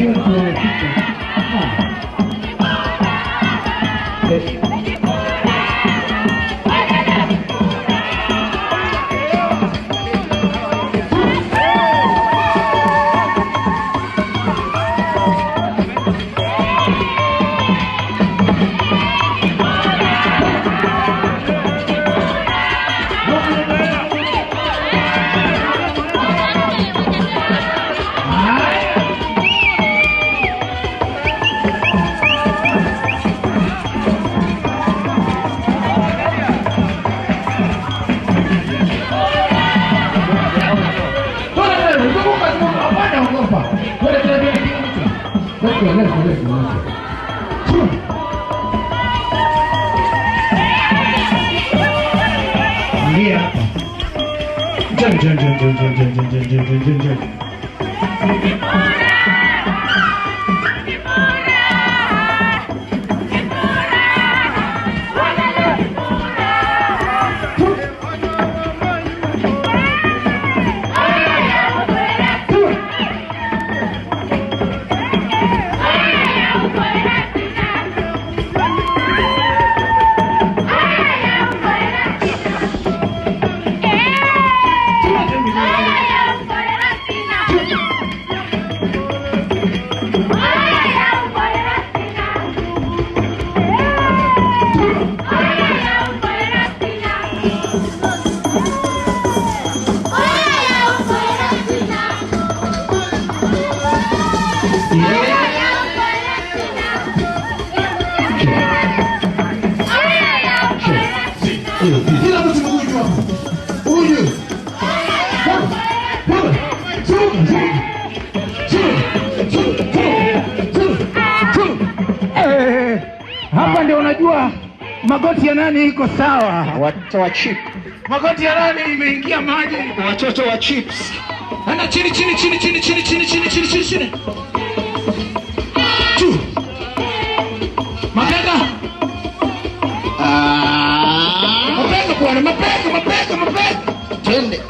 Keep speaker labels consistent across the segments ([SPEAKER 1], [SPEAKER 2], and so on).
[SPEAKER 1] Wamefika. Let's go, let's go, let's go, let's go. Ingia hapa. Njoo, njoo, njoo, njoo, njoo, njoo, njoo, njoo, njoo, njoo, njoo. Kila mtu mguu juu hapo. Huyu. Zunguka, zunguka. Zunguka, zunguka, zunguka. Eh, hapa ndio unajua magoti ya nani iko sawa.
[SPEAKER 2] Watoto wa chip.
[SPEAKER 1] Magoti ya nani imeingia maji.
[SPEAKER 2] Watoto wa chips.
[SPEAKER 1] Ana chini, chini, chini, chini, chini, chini, chini, chini, chini, chini. Two. Mabega.
[SPEAKER 2] Ah,
[SPEAKER 1] Mabega bwana, mabega, mabega, mabega.
[SPEAKER 2] Twende.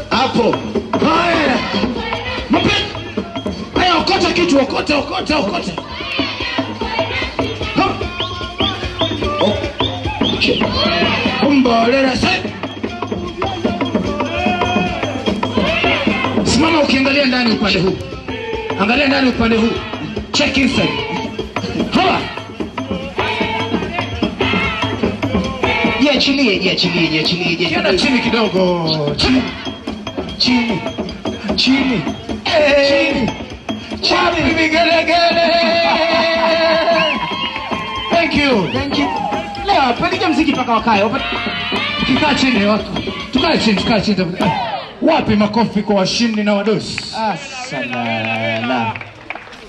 [SPEAKER 2] Hapo.
[SPEAKER 1] Haya. Mabega. Haya, okota kitu, okota, okota, okota. Ha.
[SPEAKER 2] Okay.
[SPEAKER 1] Kumbolera sasa. Simama ukiangalia ndani upande huu. Angalia ndani upande huu. Check inside. Hawa.
[SPEAKER 2] Jiachilie, jiachilie, jiachilie,
[SPEAKER 1] Kienda
[SPEAKER 2] jiachilie.
[SPEAKER 1] chini kidogo. Chini.
[SPEAKER 2] Chini. Chini.
[SPEAKER 1] Chini. Chini. Vigelegele. Thank you.
[SPEAKER 2] Thank you. Leo peleke mziki mpaka wakae.
[SPEAKER 1] Tukikaa chini watu. Tukae chini, tukae chini. Wapi makofi kwa washindi na wadosi?
[SPEAKER 2] Asalala.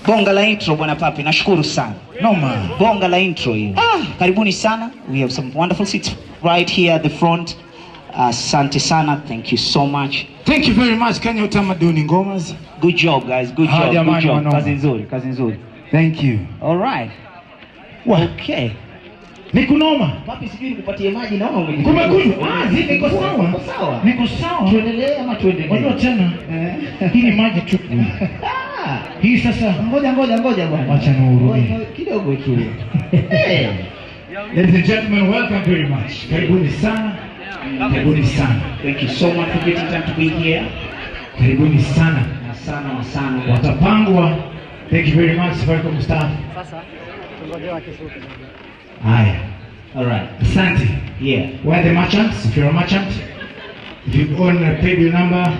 [SPEAKER 2] Bonga la intro, bwana Papi, nashukuru sana.
[SPEAKER 1] Noma.
[SPEAKER 2] Bonga la intro hiyo. Karibuni sana. We have some wonderful seats right here at the front. Asante sana. Thank you so much.
[SPEAKER 1] Thank you very much, Kenya Utamaduni Ngomas.
[SPEAKER 2] Good job, guys. Good
[SPEAKER 1] Ah,
[SPEAKER 2] job. Good
[SPEAKER 1] jamani,
[SPEAKER 2] job.
[SPEAKER 1] wanoma.
[SPEAKER 2] Kazi nzuri, kazi nzuri.
[SPEAKER 1] Thank you.
[SPEAKER 2] All right.
[SPEAKER 1] Wa,
[SPEAKER 2] Okay.
[SPEAKER 1] ni kunoma.
[SPEAKER 2] Papi, sijui nikupatie maji, naona umeji.
[SPEAKER 1] Kumekunywa. Ah, zi niko sawa.
[SPEAKER 2] Uko sawa.
[SPEAKER 1] Niko sawa.
[SPEAKER 2] Tuendelee ama tuendelee?
[SPEAKER 1] Unajua tena.
[SPEAKER 2] Eh.
[SPEAKER 1] Hii ni maji tupu.
[SPEAKER 2] Ah.
[SPEAKER 1] Hii sasa.
[SPEAKER 2] Ngoja, ngoja, ngoja bwana.
[SPEAKER 1] Wacha niwahurumie.
[SPEAKER 2] Ngoja kidogo tu. Eh.
[SPEAKER 1] Ladies and gentlemen, welcome very much. Karibuni sana. Karibuni sana.
[SPEAKER 2] Thank you so much for getting time to be here.
[SPEAKER 1] Karibuni sana.
[SPEAKER 2] Na sana na sana.
[SPEAKER 1] Watapangwa. Thank you very much, Safaricom staff.
[SPEAKER 3] Sasa tungoje wakishuka.
[SPEAKER 1] Haya.
[SPEAKER 2] All right.
[SPEAKER 1] Asante.
[SPEAKER 2] Yeah.
[SPEAKER 1] Where are the merchants? If you're a merchant, if you own a paybill number,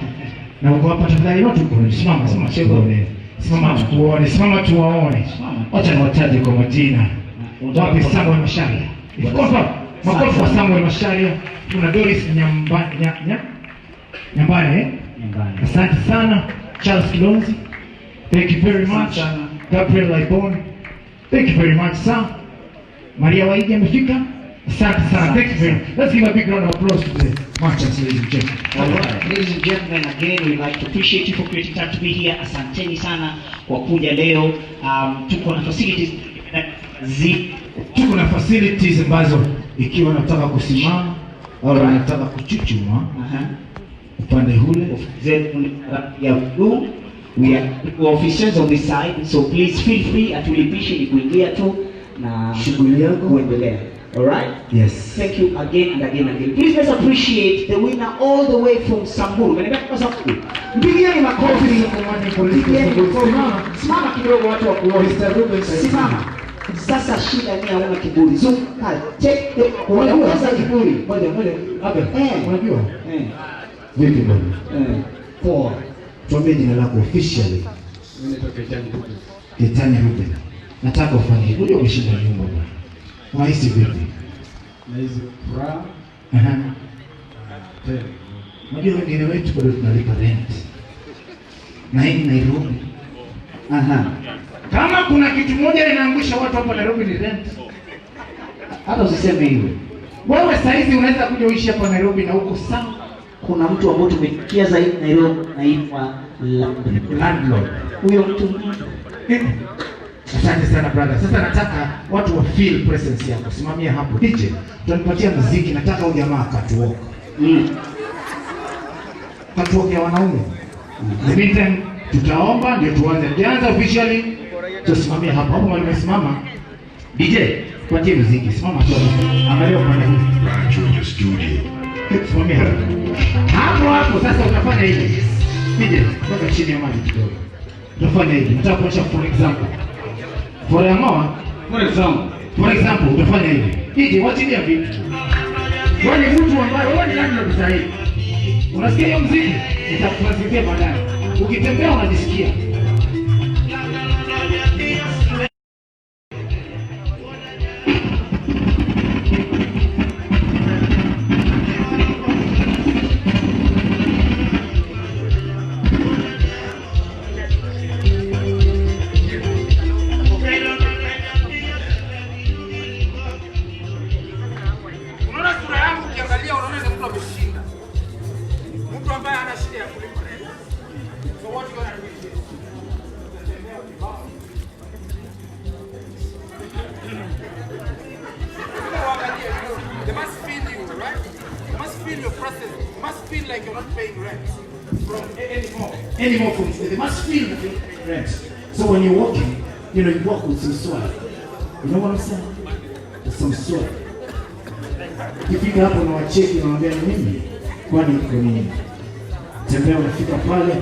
[SPEAKER 1] na uko hapa tafadhali watu tukuone. Simama, simama tukuone. Simama tukuone, simama tuwaone.
[SPEAKER 2] Simama.
[SPEAKER 1] Wacha niwataje kwa majina. Wapi Samuel Masharia? If hapa, makofi kwa Samuel Masharia. Tuna Doris Nyamba, Nyambane, eh?
[SPEAKER 2] Nyumbani.
[SPEAKER 1] Asante sana Charles Kilonzi. Thank you very much.
[SPEAKER 2] Sana.
[SPEAKER 1] Gabriel Laibon. Thank you very much, sir. Maria Waigi amefika. Asante sana. Thank you very much. Let's give a big round of applause to the merchants, ladies and gentlemen.
[SPEAKER 2] All right. Ladies and gentlemen, again we'd like to appreciate you for creating time to be here. Asanteni sana kwa kuja leo. Tuko na facilities zi
[SPEAKER 1] Tuko na facilities ambazo ikiwa nataka kusimama au nataka kuchuchuma upande ule
[SPEAKER 2] zetu ni ya blue. We are officers on this side, so please feel free, atulipishi ni kuingia tu na
[SPEAKER 1] Shughuli yako.
[SPEAKER 2] kuendelea. All right?
[SPEAKER 1] Yes.
[SPEAKER 2] Thank you again and again and again. Please let's appreciate the winner all the way from Samburu. Umeniambia kutoka Samburu. Mpigieni makofi. Mpigieni makofi. Simama kidogo watu wa kuone.
[SPEAKER 1] Mr. Ruben.
[SPEAKER 2] Simama. Sasa shida ni hauna kiburi. Zunguka. Check the unaweza kiburi.
[SPEAKER 1] Ngoja, ngoja. Abel,
[SPEAKER 2] Eh.
[SPEAKER 1] unajua?
[SPEAKER 2] Eh.
[SPEAKER 1] Vipi bwana?
[SPEAKER 2] Eh.
[SPEAKER 1] Poa. Tuambie jina lako officially.
[SPEAKER 4] Mimi naitwa Ketani Ruben.
[SPEAKER 1] Ketani Ruben. Nataka ufanye hivi. Unajua umeshinda nyumba bwana. Unahisi vipi?
[SPEAKER 4] Nahisi furaha
[SPEAKER 1] Aha.
[SPEAKER 4] tele.
[SPEAKER 1] Unajua wengine wetu bado tunalipa rent. Na hii ni Nairobi.
[SPEAKER 2] Aha.
[SPEAKER 1] Kama kuna kitu moja inaangusha watu hapa Nairobi ni rent.
[SPEAKER 2] Hata usiseme hivyo.
[SPEAKER 1] Wewe saizi unaweza kuja uishi hapa Nairobi na uko sawa.
[SPEAKER 2] Kuna mtu ambaye tumefikia zaidi Nairobi anaitwa landlord.
[SPEAKER 1] Landlord.
[SPEAKER 2] Huyo mtu
[SPEAKER 1] Eh, Asante sana brother. Sasa nataka watu wa feel presence yako. Simamia hapo. DJ, utanipatia muziki. Nataka huyu jamaa catwalk. Catwalk ya wanaume. In the meantime, tutaomba ndio tuanze. Tuanze officially. Tusimamie hapo. Hapo mahali umesimama. DJ, tupatie muziki. Simama tu hapo. Angalia upande huu.
[SPEAKER 5] Junior Studio.
[SPEAKER 1] Simamia hapo. Hapo hapo sasa utafanya hivi. DJ, weka chini ya maji kidogo. Utafanya hivi. Nataka kuonyesha for example. For example,
[SPEAKER 4] For example,
[SPEAKER 1] for example, utafanya hivi. DJ, wachilia vitu. Wewe ni mtu ambaye wewe ni landlord sasa hivi. Unasikia hiyo muziki? Nitakufuatilia baadaye. Ukitembea unajisikia.
[SPEAKER 6] Unaona sura yangu ukiangalia, unaona ni mtu ameshinda, mtu ambaye hana shida ya kulipa rent. So what you gonna do is this. Utatembea ukivaa. Uangalie, they must feel you, right? They must feel your presence. They must feel like you're not paying rent from anymore.
[SPEAKER 1] Anymore from they must feel that you're paying rent. So when you're walking, you know, you walk with some swag. You know what I'm saying? With some swag. Ukifika hapo unawacheki unawaambia ni mimi, kwani iko nini? Tembea unafika pale,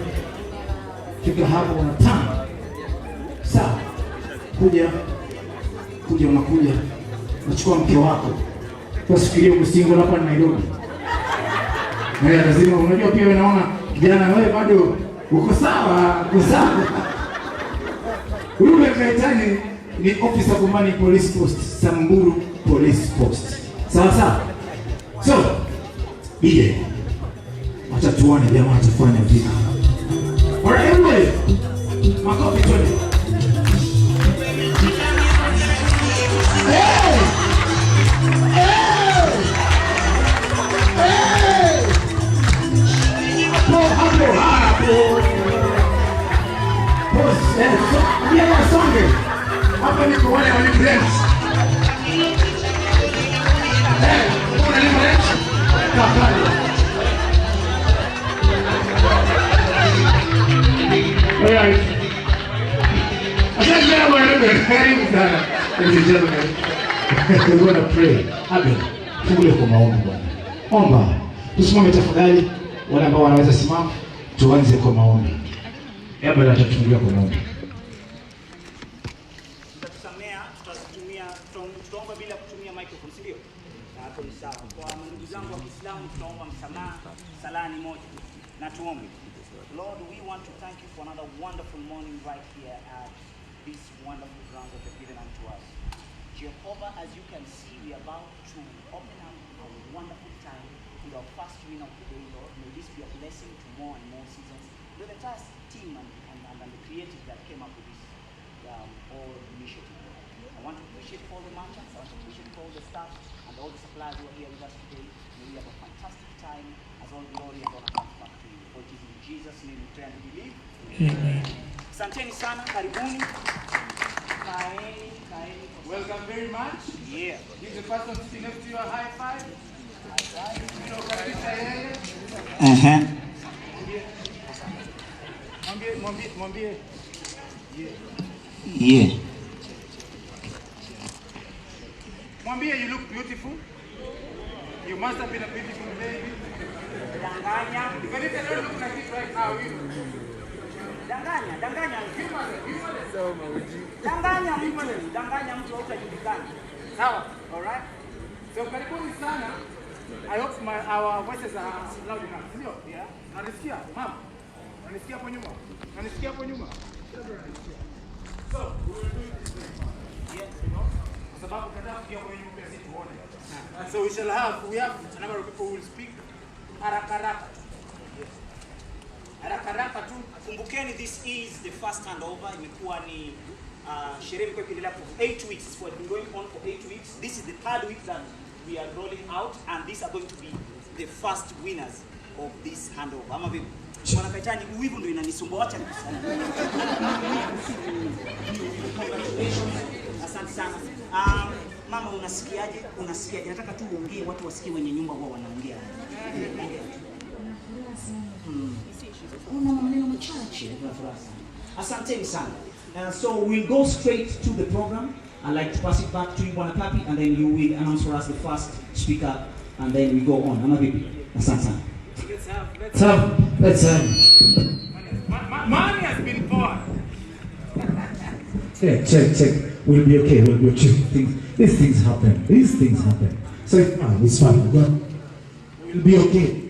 [SPEAKER 1] fika hapo unatana. Sawa. Kuja kuja unakuja unachukua mke wako. Usifikirie uko single hapa Nairobi. Eh, lazima unajua pia wewe naona kijana wewe bado uko sawa, uko sawa. Ruben Kaitani ni officer commanding police post, Samburu Police Post. Sawa sawa. So, DJ, acha tuone jamaa atafanya vipi. Alright, everybody. Makofi twende. Hey! Hey! Hey! Hapo, hapo, hapo. Pause. Eh, so, yeah, yeah, songe. Hapa niko wale walipa rent. Eh, unalipa rent? Kaa pale. Alright. Asante sana bwana Ruben. Karibu sana. Ladies and gentlemen. We're gonna pray. Abel, fungulie kwa maombi bwana. Omba. Tusimame tafadhali. Wale ambao wanaweza simama, tuanze kwa maombi. Abel atatufungulia kwa maombi.
[SPEAKER 2] Tutasamea, tutazitumia, tutaomba bila kutumia microphone, si ndio? Na hapo ni sawa. Kwa ndugu zangu wa Kiislamu tutaomba msamaha, sala ni moja. Na tuombe. Lord, we want to thank you for another wonderful morning right here at this wonderful ground that you've given unto us. Jehovah, as you can see, we are about to open up a wonderful time with our first win of the day, Lord. May this be a blessing to more and more seasons. To the entire team and the creative that came up with this whole initiative. I want to appreciate all the merchants, I want to appreciate all the staff and all the suppliers who are here with us today. May we have a fantastic time as all glory and honor comes back to you. For it is in Jesus' name we pray and we believe. Amen. Asanteni sana, karibuni. Kaeni, kaeni kwa
[SPEAKER 6] Welcome very much.
[SPEAKER 2] Yeah.
[SPEAKER 6] Give the person sitting next to you a high five. Tunakaribisha yeye. Mwambie Mwambie, mwambie.
[SPEAKER 2] Yeah.
[SPEAKER 6] Mwambie you look beautiful. You must have been a beautiful baby.
[SPEAKER 2] Danganya,
[SPEAKER 6] Even if I don't look like it right now, you
[SPEAKER 2] danganya, danganya mtu. Danganya mtu, danganya mtu hautajulikana.
[SPEAKER 6] Sawa.
[SPEAKER 2] All right?
[SPEAKER 6] So karibuni sana. I hope our voices are loud enough. Ndio?
[SPEAKER 2] Yeah.
[SPEAKER 6] Unanisikia? Mama. Unanisikia hapo nyuma? Unanisikia hapo nyuma? So, we will do it this way.
[SPEAKER 2] Yeah.
[SPEAKER 6] Kwa sababu tunataka kuingia kwenye nyumba sisi tuone. So we have a number of people who will speak haraka haraka tu. Haraka haraka tu.
[SPEAKER 2] Kumbukeni, this is the first handover. Imekuwa ni sherehe imekuwa ikiendelea for 8 weeks. It's been going on for 8 weeks. This is the third week that we are rolling out, and these are going to be the first winners of this handover. Ama vipi? Bwana Kaitani, uwivu ndio inanisumbua, wacha nikusaidie. Congratulations. Asante sana. Mama, unasikiaje? Unasikiaje? Nataka tu uongee, watu wasikie wenye nyumba huwa wanaongea. Ongea. Una maneno machache, kuna furaha sana. Asanteni sana. So we'll go straight to the program. I'd like to pass it back to you, Bwana Papi, and then you will announce for us the first speaker, and then we go on. Ama vipi? Asante sana.
[SPEAKER 6] Let's have let's
[SPEAKER 1] Let's have
[SPEAKER 6] Money has been poured.
[SPEAKER 1] Yeah, check, check. We'll be okay. We'll be okay. These things happen. These things happen. So it's fine. It's fine. We'll be okay.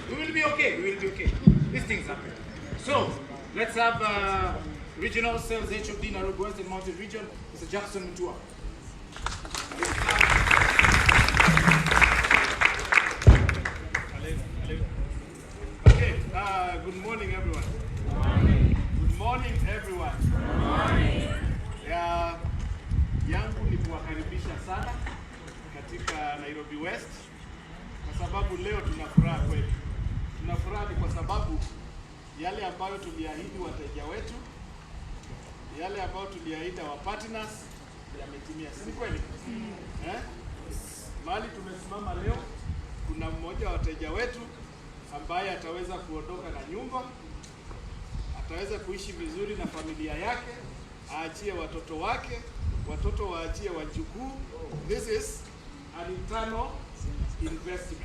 [SPEAKER 6] We will be okay. We will be okay. These things happen. So let's have Regional Sales HOD Nairobi West and Mountain Region, Mr. Jackson Mutua. Okay. Good morning, everyone. Good morning, everyone. Good morning. Ya, yangu ni kuwakaribisha sana katika Nairobi West kwa sababu leo tuna furaha kweli. Tuna furaha ni kwa sababu yale ambayo tuliahidi wateja wetu, yale ambayo tuliahidi wa partners yametimia, si ni kweli? Eh? Mahali tumesimama leo, kuna mmoja wa wateja wetu ambaye ataweza kuondoka na nyumba, ataweza kuishi vizuri na familia yake, aachie watoto wake, watoto waachie wajukuu. This is an internal investment.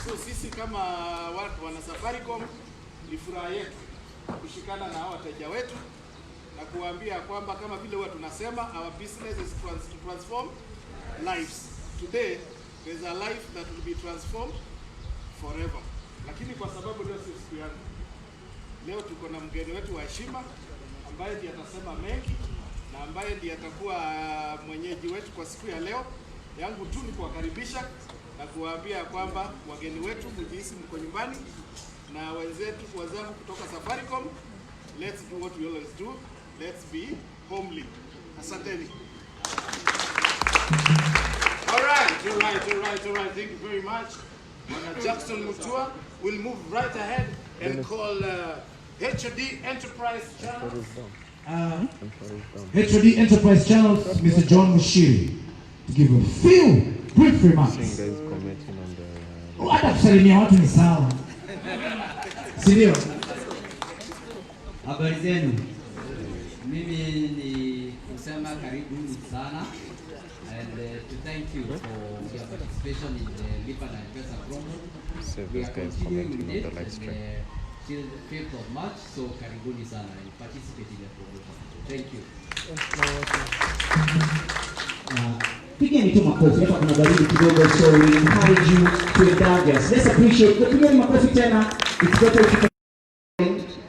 [SPEAKER 6] So sisi kama watu wana Safaricom ni furaha yetu kushikana na hawa wateja wetu na kuwaambia kwamba kama vile huwa tunasema, our business is to transform lives. Today there's a life that will be transformed forever. Lakini kwa sababu leo sio siku yangu, leo tuko na mgeni wetu wa heshima ambaye ndiye atasema mengi na ambaye ndiye atakuwa mwenyeji wetu kwa siku ya leo. Yangu tu ni kuwakaribisha na kuwaambia kwamba wageni wetu mjihisi mko nyumbani, na wenzetu wenzangu kutoka Safaricom, let's do what we always do, let's be homely. Asanteni. All right, all right, all right, all right. Thank you very much. Bwana Jackson Mutua will move right ahead and call HOD Enterprise Channel.
[SPEAKER 1] HOD Enterprise Channels, Mr. John Mushiri, to give a few brief remarks.
[SPEAKER 5] Guys commenting on the
[SPEAKER 1] Hata kusalimia watu ni sawa, si ndio?
[SPEAKER 7] Habari zenu. Mimi ni kusema karibuni sana and to thank you for your participation in the Lipa na M-Pesa promo.
[SPEAKER 5] Save
[SPEAKER 7] We
[SPEAKER 5] those
[SPEAKER 7] are
[SPEAKER 5] guys
[SPEAKER 7] continuing
[SPEAKER 5] commenting
[SPEAKER 7] with
[SPEAKER 5] on
[SPEAKER 7] it
[SPEAKER 5] the live
[SPEAKER 7] and,
[SPEAKER 5] stream.
[SPEAKER 7] Till the 5th of March, so karibuni sana and participate in the promotion. Thank you.
[SPEAKER 2] Pigeni tu makofi hapa, kuna baridi kidogo, so we encourage you to indulge us. Let's appreciate. Pigeni makofi tena. It's better if you can.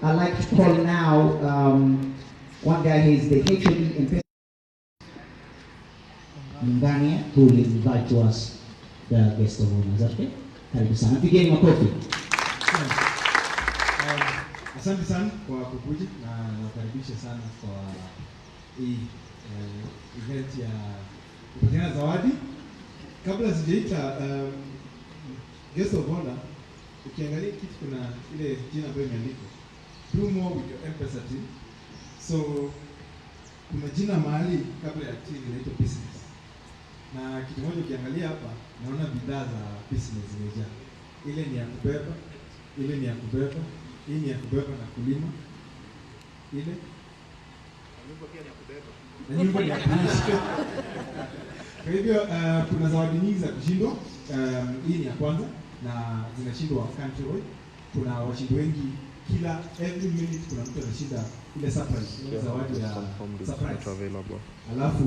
[SPEAKER 2] I'd like to call now one guy here is the HOD M-Pesa Mungania, who will invite to us the guest of honor. Is that okay? Karibu sana. Pigeni makofi.
[SPEAKER 4] Asante sana kwa kukuja na nakaribisha sana kwa hii event ya kupatiana zawadi. Kabla sijaita guest of honor, ukiangalia kitu kuna ile jina ambayo imeandikwa "Do more with your M-Pesa team". So kuna jina mahali kabla ya team inaitwa business. Na kitu moja ukiangalia hapa, naona bidhaa za business zimejaa. Ile ni ya kubeba, ile ni ya kubeba, hii ni ya kubeba na kulima, ile na nyumba ni ya kuishi. Kwa hivyo kuna zawadi nyingi za kushindwa. Hii ni ya kwanza na zinashindwa countrywide. Kuna washindi wengi, kila every minute kuna mtu anashinda ile surprise, ile zawadi ya
[SPEAKER 5] Confirmed it's not
[SPEAKER 4] surprise.
[SPEAKER 5] available.
[SPEAKER 4] Alafu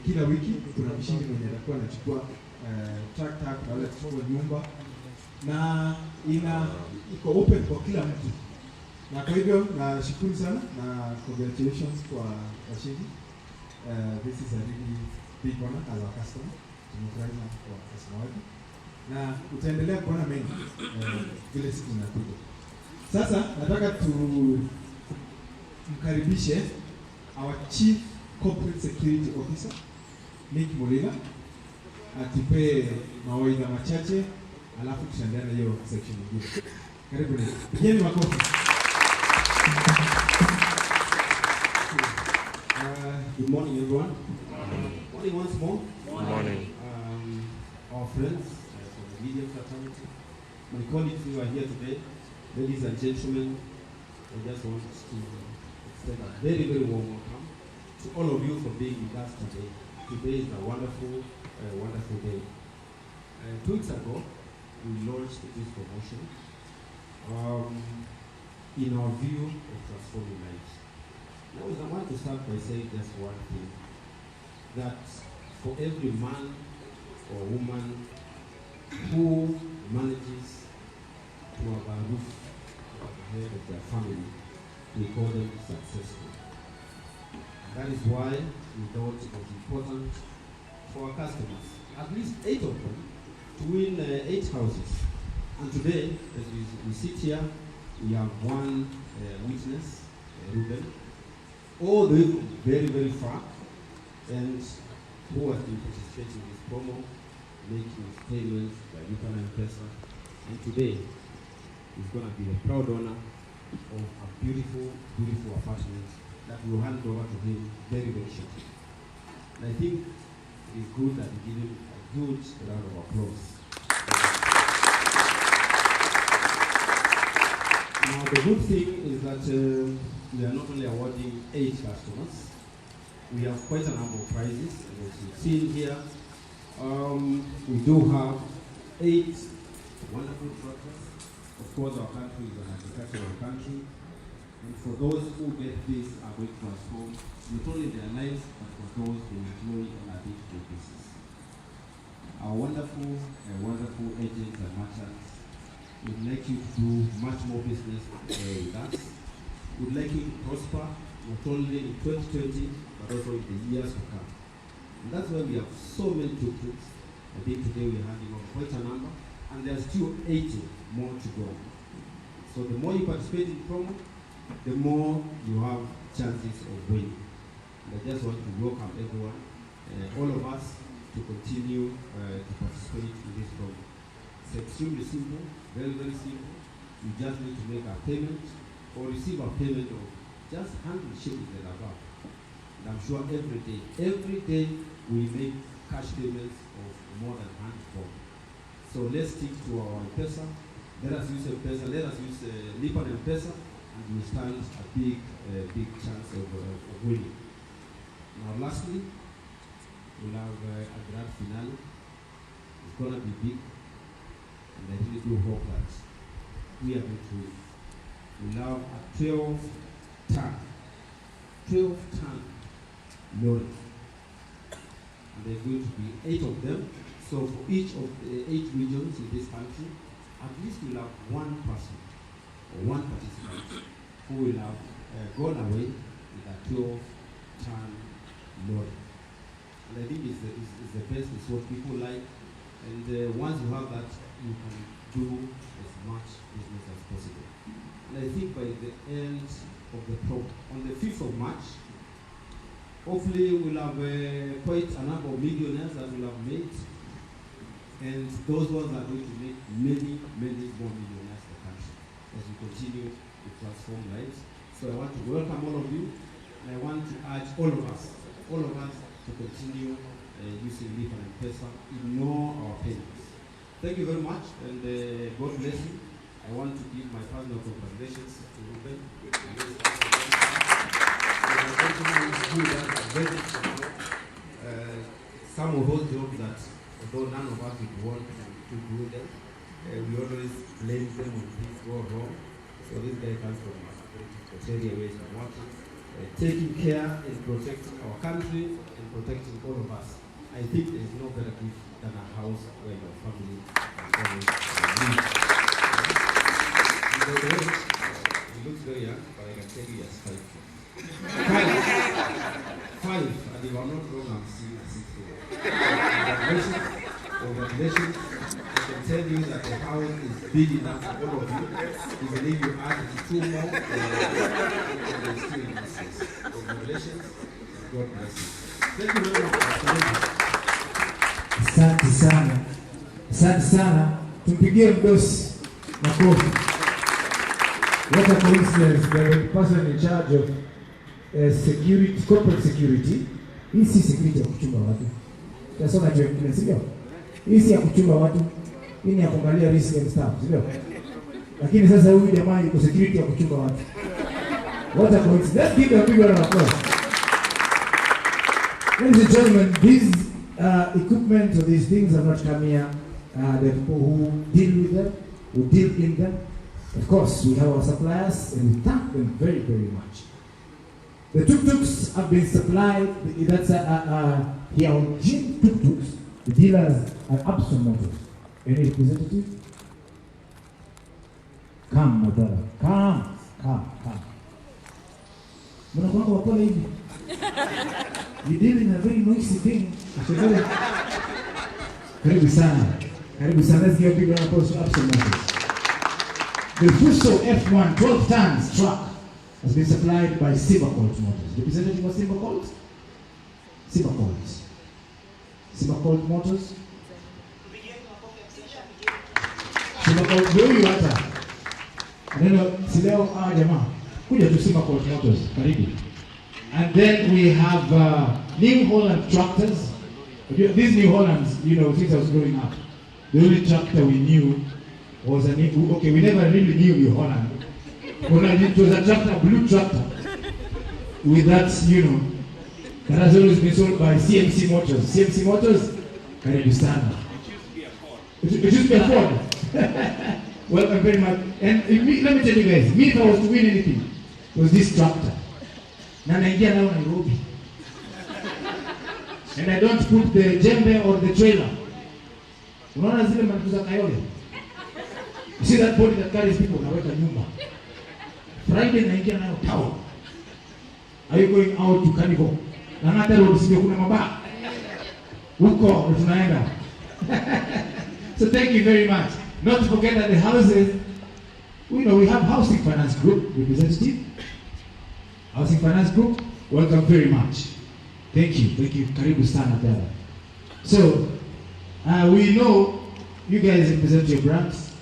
[SPEAKER 4] kila wiki kuna mshindi mwenye atakuwa anachukua tractor, kuna wale atachukua nyumba na ina iko open kwa kila mtu, na kwa hivyo nashukuru sana na congratulations kwa washindi. This is a really big honor as our customer. Tumefurahi sana kwa customer wetu na utaendelea kuona mengi vile siku zinakuja. Sasa nataka tumkaribishe our Chief Corporate Security Officer Nick Mulila atupee mawaidha machache, alafu tutaendelea na hiyo section nyingine. Karibu Nick. Pigeni makofi.
[SPEAKER 8] Good morning, everyone. Morning once more.
[SPEAKER 5] Morning.
[SPEAKER 8] Our friends from the media fraternity, my colleagues who are here today, ladies and gentlemen, I just want to extend a very, very warm welcome to all of you for being with us today. Today is a wonderful, wonderful day. 2 weeks ago, we launched this promotion in our view of transforming lives. Now, I want to start by saying just one thing, that for every man or woman who manages to have a roof over the head of their family, we call them successful. And that is why we thought it was important for our customers, at least 8 of them, to win 8 houses. And today, as we sit here, we have one witness, Ruben, all the way from very, very far, and who has been participating in this promo, making his payments by Lipa na M-Pesa. And today, he's going to be the proud owner of a beautiful, beautiful apartment that we will hand over to him very, very shortly. And I think it is good that we give him a good round of applause. Now, the good thing is that we are not only awarding 8 customers, we have quite a number of prizes, and as you've seen here, we do have 8 wonderful tractors. Of course, our country is an agricultural country, and for those who get this are going to transform not only their lives, but for those they employ on a day-to-day basis. Our wonderful, wonderful agents and merchants would like you to do much more business with us. Would like you to prosper not only in 2020, but also in the years to come. And that's why we have so many tuk-tuks. I think today we're handing over quite a number, and there's still 80 more to go. So the more you participate in promo, the more you have chances of winning. And I just want to welcome everyone, all of us, to continue to participate in this promo. It's extremely simple, very, very simple. You just need to make a payment or receive a payment of just 100 shillings and above. And I'm sure every day we make cash payments of more than 100 bob. So let's stick to our M-Pesa. Let us use M-Pesa, let us use Lipa na M-Pesa, and we stand a big, big chance of winning. Now lastly, we'll have a grand finale. It's going to be big, and I really do hope that we are going to win. We'll have a 12-ton lorry. And there's going to be 8 of them. So for each of the 8 regions in this country, at least we'll have one person or one participant who will have gone away with a 12-ton lorry. And I think it's the best, it's what people like. And once you have that, you can do as much business as possible. And I think by the end of the program, on the 5th of March, hopefully we'll have quite a number of millionaires that will have made. And those ones are going to make many, many more millionaires in the country as we continue to transform lives. So I want to welcome all of you, and I want to urge all of us to continue using Lipa na M-Pesa in all our payments. Thank you very much, and God bless you. I want to give my personal congratulations to Ruben. Who does a very good job. Some of those jobs that, although none of us would want to do them, we always blame them when things go wrong. So this guy comes from a very difficult area where he's working, taking care and protecting our country and protecting all of us. I think there is no better gift than a house where your family can always live. And by the way, he looks very young, but I can tell you he has five kids. Five. Five. And if I'm not wrong, I'm seeing a sixth one. Congratulations. Congratulations. I can tell you that the house is big enough for all of you. Even if you add two more, there's still enough space. Congratulations. And God bless you. Thank you very much.
[SPEAKER 1] Asante sana, asante sana. Tumpigie mdosi makofi. What a coincidence that the person in charge of security, corporate security. Hii si security ya kuchunga watu. Tasoma juu wengine, si ndio? Hii si ya kuchunga watu. Hii ni ya kuangalia risk and stuff, si ndio? Lakini sasa huyu jamaa yuko security ya kuchunga watu. What a coincidence. Let's give them a big round of applause. Ladies and gentlemen, these equipment or these things have not come here. The people who deal with them, who deal in them. Of course, we have our suppliers and we thank them very, very much. The tuk-tuks have been supplied, that's here on Jim Tuk-Tuks. The dealers are Abson Motors. Any representative? Come, my brother. Come, come, come. Mnakuwanga wapole hivi? You deal in a very noisy thing. It's a very. Karibu sana. Karibu sana. Let's give a big round of applause to Abson Motors. The Fuso F1 12 tons truck has been supplied by Simba Colt Motors. Representative of Simba Colt? Simba Colt. Simba Colt Motors? Simba Colt, ndio huyu hata. Neno si leo, ah, jamaa. Kuja tu Simba Colt Motors, karibu. And then we have New Holland tractors. These New Hollands, since I was growing up, the only tractor we knew was a new, okay, we never really knew New Holland. It was a tractor, blue tractor, with that has always been sold by CMC Motors. CMC Motors, karibu sana. It used to be a Ford. Welcome very much. And if me, let me tell you guys, me if I was to win anything, it was this tractor. Na naingia nayo Nairobi. And I don't put the jembe or the trailer. Unaona zile matatu za Kayole? You see that body that carries people, naweka nyuma. Friday naingia nayo town. Are you going out to Carnival? Lang'ata Road sio kuna mabaa. Huko ndo tunaenda. So thank you very much. Not to forget that the houses, we have Housing Finance Group representative. Housing Finance Group, welcome very much. Thank you, thank you. Karibu sana, brother. So, we know you guys represent your brands,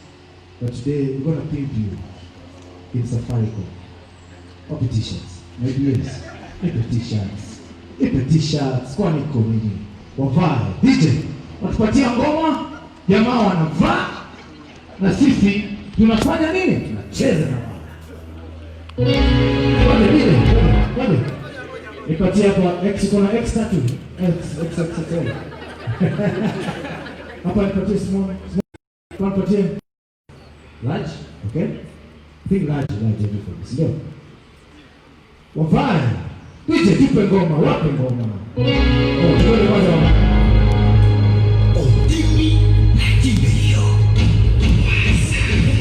[SPEAKER 1] but today we're going to pimp you in Safaricom. Wapi t-shirts? Maybe yes. Nipe t-shirts. Nipe t-shirts. Kwani iko nini? Wavae. DJ, watupatia ngoma, jamaa wanavaa, na sisi tunafanya nini? Tunacheza na wao. Twende DJ, twende, twende. Nipatie hapa X, kuna X tatu. X, X, X, X, L. Hapa nipatie small, small. Nipatie large, okay? Think large, large everybody, si ndio? Wavae. DJ, tupe ngoma, wape ngoma. Oh, tuone kwanza wavae.
[SPEAKER 9] Odimi Kimbilio.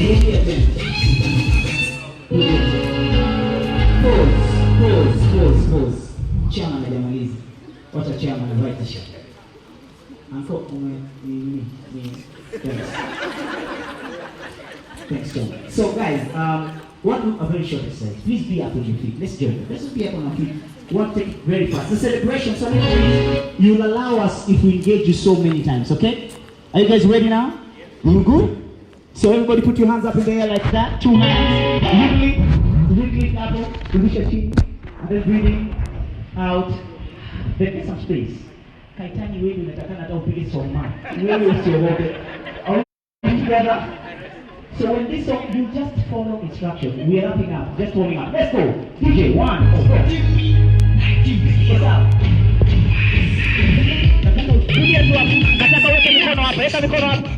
[SPEAKER 7] Rudia tena. Rudia tena. Pause, pause, pause, pause. Chairman hajamaliza. Wacha chairman avae t-shirt. Uncle, ume ni thanks. Thanks, Chairman. So guys, want to do a very short exercise. Please be up on your feet. Let's join. Let's just be up on our feet. We want to take it very fast. The celebration, so please, you'll allow us if we engage you so many times, okay? Are you guys ready now? You good? So everybody put your hands up in the air like that. Two hands. Wiggle it, wiggle it up, rudisha chini. And then breathing out. Then get some space. Kaitani wewe unatakana hata upige soma. Wewe usiogope. Are we together? So when this song, you just follow instructions. We are wrapping up, just warming up. Let's go. DJ, one, go. What's up? Nataka uweke mikono hapa, weka mikono hapa.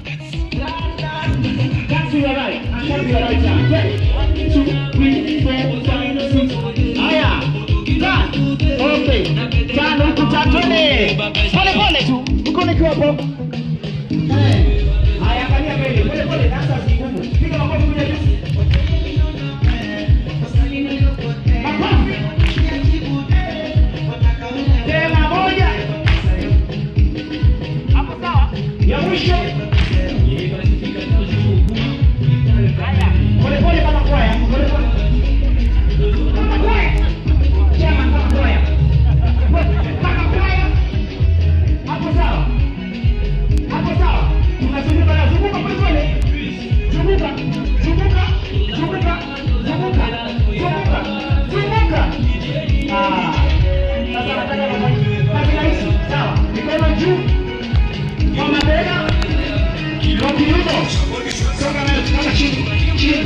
[SPEAKER 7] Turn to your right, and turn to your right now. 1, 2, 3, 4, 5, 6. Haya. Turn. Okay. Turn huku, turn, twende. Pole pole tu. Mkono ikiwa hapo. Haya, angalia mbele. Pole pole, dansa zigumu. Piga makofi kuja juu. Makofi. Tena moja. Hapo sawa? Ya mwisho. Haya, pole pole kama kwaya. Pole pole. Kama kwaya. Chama kama kwaya. Kama kwaya. Hapo sawa? Hapo sawa? Tunazunguka na zunguka pole pole. Zunguka, zunguka, zunguka, zunguka, zunguka, zunguka. Ah. Sasa nataka kazi rahisi. Sawa. Mikono juu. Kwa mabega. Kwa kiuno. Songa nayo kama chini. Chini.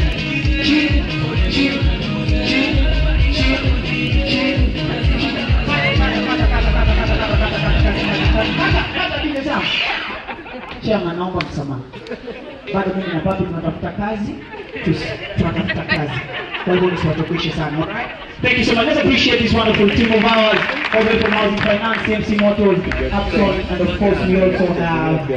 [SPEAKER 7] Chini. Chini. Chini. Chini. Chini. Kata, kata, kata, kata, kata, kata, kata, kata, kata, kata, kata, kata, sawa. Chama, naomba msamaha. Bado mimi na papi tunatafuta kazi, tunatafuta kazi. Kwa hivyo nisiwatokeshe sana, alright? Thank you so much. Let's appreciate this wonderful team of ours, all the way from Housing Finance, CMC Motors, Upson, and of course we also have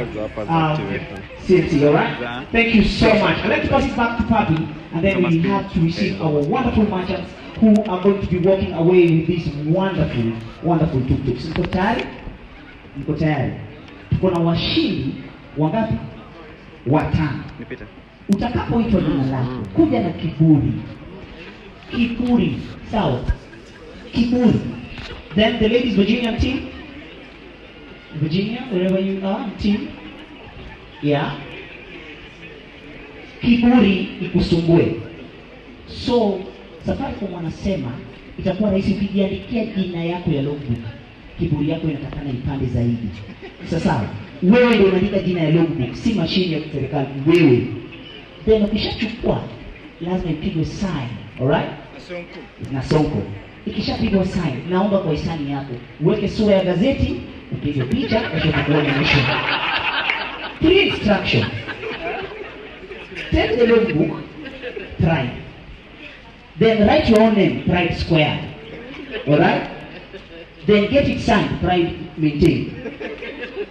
[SPEAKER 7] CMC, alright? Thank you so much. I'd like to pass it back to Papi, and then we have to receive our wonderful merchants who are going to be walking away with these wonderful, wonderful tuk-tuks. Mko tayari? Mko tayari? Tuko na washindi wangapi? Watano. Utakapoitwa jina lako, kuja na kiburi. Kiburi, sawa? Kiburi. Then the ladies Virginia team. Virginia, wherever you are, team. Yeah. Kiburi ikusumbue. So Safaricom wanasema itakuwa rahisi ukijiandikia jina yako ya logbook. Kiburi yako inatakana ipande zaidi. Sasa wewe ndio unaandika jina ya logbook, si mashine ya serikali, wewe. Then ukishachukua lazima ipigwe sign, alright? Na sonko. Ikishapigwa sign, naomba kwa hisani yako uweke sura ya gazeti, upige picha, kisha tukuone mwisho. Three instructions. Take the logbook, try. Then write your own name, Pride Square. Alright? Then get it signed, Pride Maintained.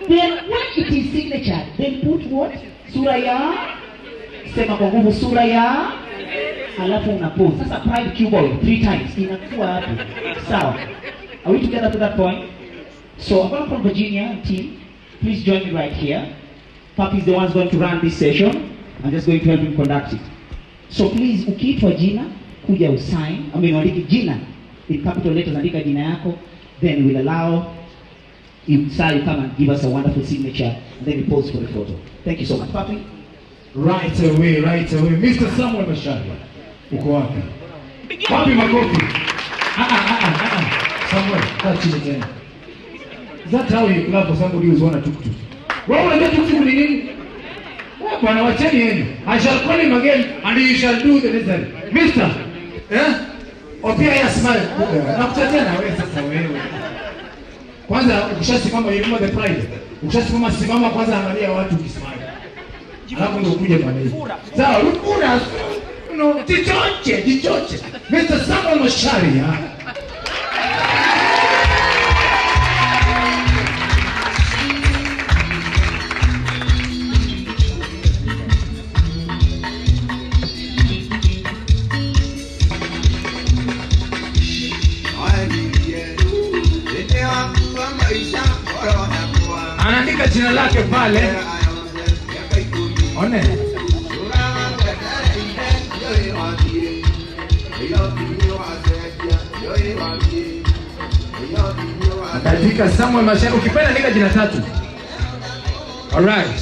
[SPEAKER 7] Then when it is signature, then put what? Sura ya, sema kwa nguvu sura ya, alafu una pose. Sasa Pride Cuboid 3 times inakuwa hapo. Sawa. Are we together to that point? So I'm going from Virginia team. Please join me right here. Papi is the one going to run this session. I'm just going to help him conduct it. So please, ukiitwa jina, kuja usign. I mean, uandike jina in capital letters, andika jina yako. Then we'll allow you, sir, you come and give us a wonderful signature, and then we pose for the photo. Thank you so much, Papi.
[SPEAKER 1] Right away, right away. Mr. Samuel Macharia, uko wapi? Wapi makofi? Samuel, kaa chini tena. Is that how you clap for somebody who's won a tuk-tuk? Wewe unajua tuk-tuk ni nini? Wewe bwana, wacheni yenu. I shall call him again and he shall do the necessary. Mister, eh? Opia ya smile. Nakutetea na wewe sasa wewe. Kwanza ukishasimama, you remember the pride. Ukishasimama simama kwanza, angalia watu ukismile. Alafu ndio ukuje pale hivi. Sawa, rukura. No, jichoche, jichoche. Mr. Samuel Macharia. Anaandika jina lake pale. One. Ataandika Samuel Macharia. Ukipenda andika jina tatu. Alright.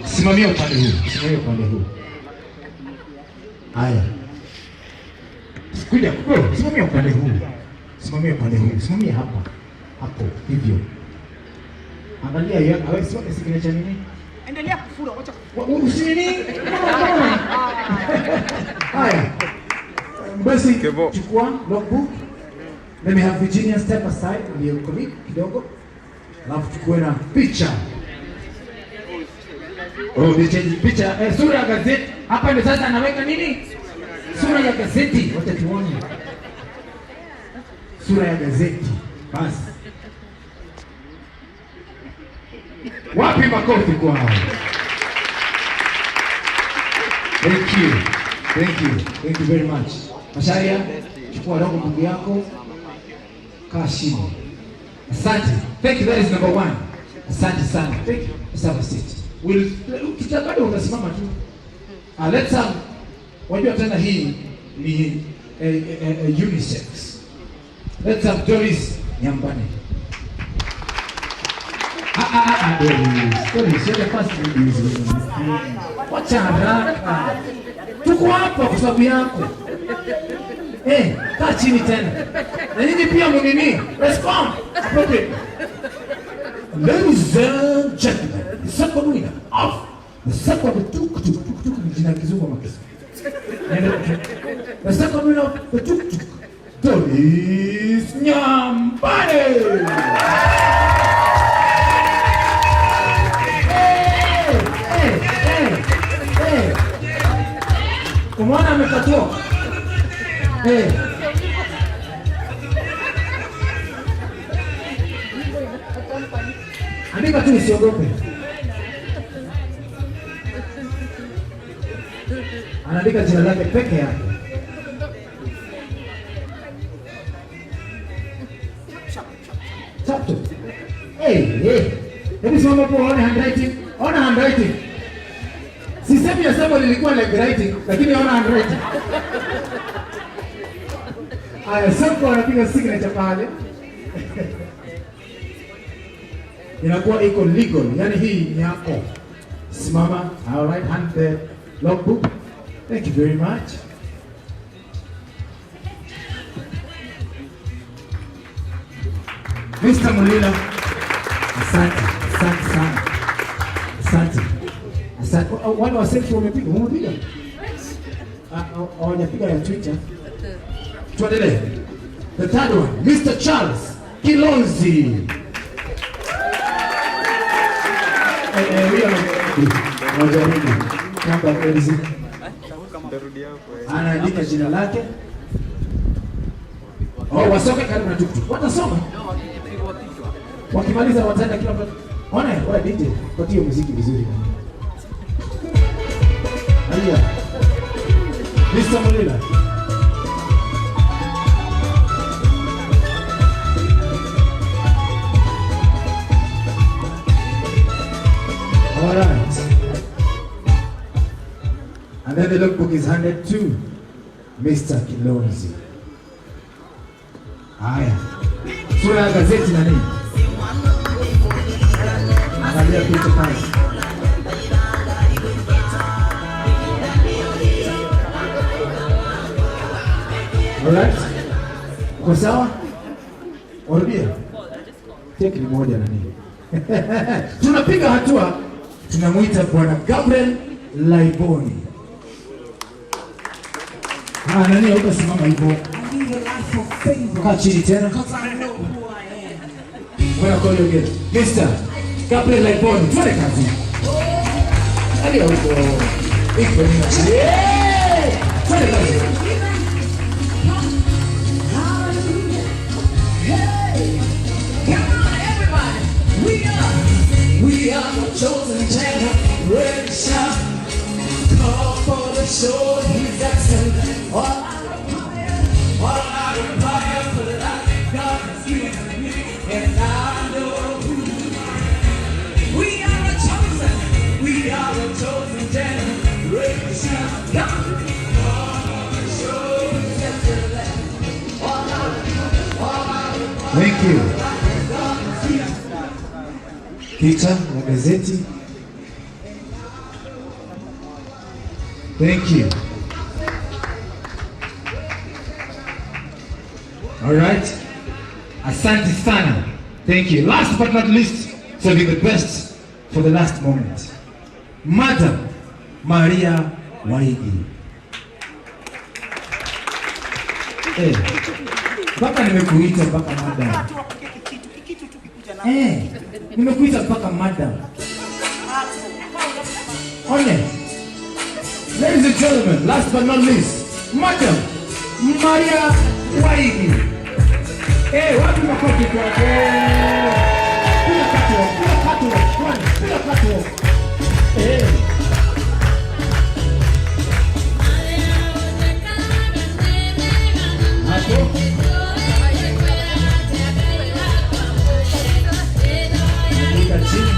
[SPEAKER 1] Simamia upande huu. Simamia upande huu. Haya. Kuja, bro, simamia upande huu. Simamia upande huu. Simamia hapa. Hapo hivyo. Angalia hawezi weka signature nini?
[SPEAKER 2] Endelea kufura, wacha
[SPEAKER 1] kufura. Usinini? Haya. Basi chukua logbook. Let me have Virginia step aside with your colleague kidogo. Alafu chukue na picha. Oh, picha sura ya gazeti. Hapa ndio sasa anaweka nini? Sura ya gazeti. Wacha tuone. Sura ya gazeti. Basi. Wapi makofi kwao? Thank you. Thank you. Thank you very much. Masharia, chukua logbook yako. Kaa chini. Asante. Thank you, that is number 1. Asante sana. Thank you. Let's have a seat. We'll kitabado utasimama tu. Let's have, wajua tena hii ni unisex. Let's have Doris Nyambane. Doris, you're the first lady. Wacha haraka. Tuko hapa kwa sababu yako. Kaa chini tena. Na nyinyi pia mnini? Respond appropriately. Ladies and gentlemen, the second winner of the second tuk tuk tuk tuk ni jina kizungu ama Kiswahili. The second winner of the tuk tuk, Doris Nyambane. Hey. Umeona amekatua? Hey. Andika tu usiogope. Anaandika jina lake peke yake. Chap chap. Hey. Hebu simama hapo uone handwriting. Ona handwriting. Sisemi ya sema lilikuwa like writing, lakini ona handwriting. Aya, sasa anapiga signature pale. Inakuwa iko legal, yani hii ni yako. Simama, all right, hand the logbook. Thank you very much. Mr. Mulila, asante, asante sana. Asante. Asante. Wale wa selfie wamepiga, wamepiga? Hawajapiga ya Twitter. Tuendelee. The third one, Mr. Charles Kilonzi. Wajaribu. Namba Elzi. Anaandika jina lake. Oh, wasoke karibu na tuktuk. Watasoma. Wakimaliza wataenda kila mtu. Ona, wewe DJ, patie muziki vizuri. Haya. Mr. Mulila. All right. And then the logbook is handed to Mr. Kilonzi. Haya. Sura ya gazeti na nini? Angalia picha pale. All right. Uko sawa? Orudia. Take ni moja na nini? Tunapiga hatua. Tunamuita Bwana Gabriel Laiboni. Nani hutasimama hivyo? Kaa chini tena. Bwana call you again. Mr. Gabriel Laiboni, twende kazi. Hadi huko. Iko ni. Twende kazi.
[SPEAKER 9] Come on everybody. We are the chosen generation. Call for the show, he's excellent. All I require for the life God has given me, and I know who. We are a chosen, we are a chosen generation. Come on. Call for the show, he's excellent. All I require.
[SPEAKER 1] Thank you. Picha la gazeti. Thank you. All right. Asante sana. Thank you. Last but not least, saving the best for the last moment. Madam Maria Waigi. Eh, mpaka nimekuita mpaka madam. Eh, nimekuita mpaka madam. One. Ladies and gentlemen, last but not least, Madam Maria Waigi. Eh, wapi makofi kwake? Piga catwalk, piga catwalk, one, piga catwalk. Eh. Hapo. Andika chini.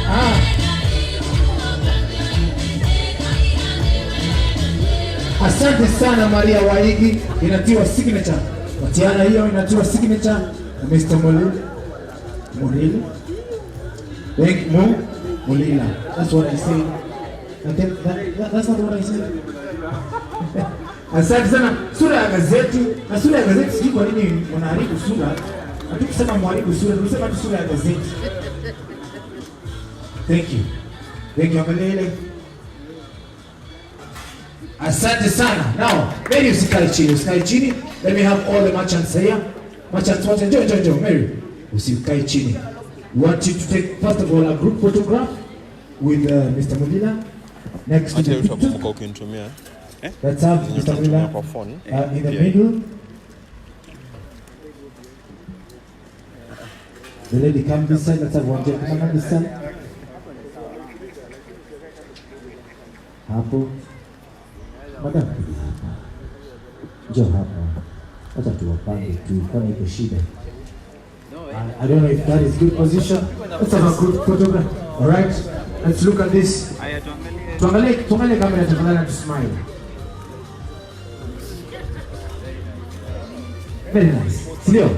[SPEAKER 1] Ah. Asante sana Maria Waigi, inatiwa signature. Watiana hiyo inatiwa signature na Mr. Mulu Murili. Thank Mu Mulila. That's what I said. I think that's not what I said. Asante sana. Sura ya gazeti na sura ya gazeti, sijui kwa nini wanaharibu sura. Hatukusema mharibu sura, tulisema tu sura ya gazeti. Thank you. Thank you. Angalia ile. Asante sana. Now, Mary usikae chini, usikae chini. Let me have all the merchants here. Merchants wote, njoo njoo njoo Mary. Usikae chini. We want you to take first of all a group photograph with Mr. Mulila. Next to
[SPEAKER 5] Acha
[SPEAKER 1] the
[SPEAKER 5] utakumbuka
[SPEAKER 1] tuk-tuk.
[SPEAKER 5] ukinitumia. Eh?
[SPEAKER 1] Let's have
[SPEAKER 5] Zenye
[SPEAKER 1] Mr.
[SPEAKER 5] utanitumia
[SPEAKER 1] Mulila
[SPEAKER 5] kwa phone.
[SPEAKER 1] in the
[SPEAKER 5] Pia.
[SPEAKER 1] middle. The lady come this side, let's have one gentleman on this side. Hapo. Madam, kuja hapa. Njoo hapa. Wacha tuwapange tu, kwani iko shida? I don't know if that is good position. Let's have a good photograph. All right. Let's look at this. Tuangalie, tuangalie kamera tafadhali na tusmile. Very nice. Si ndio?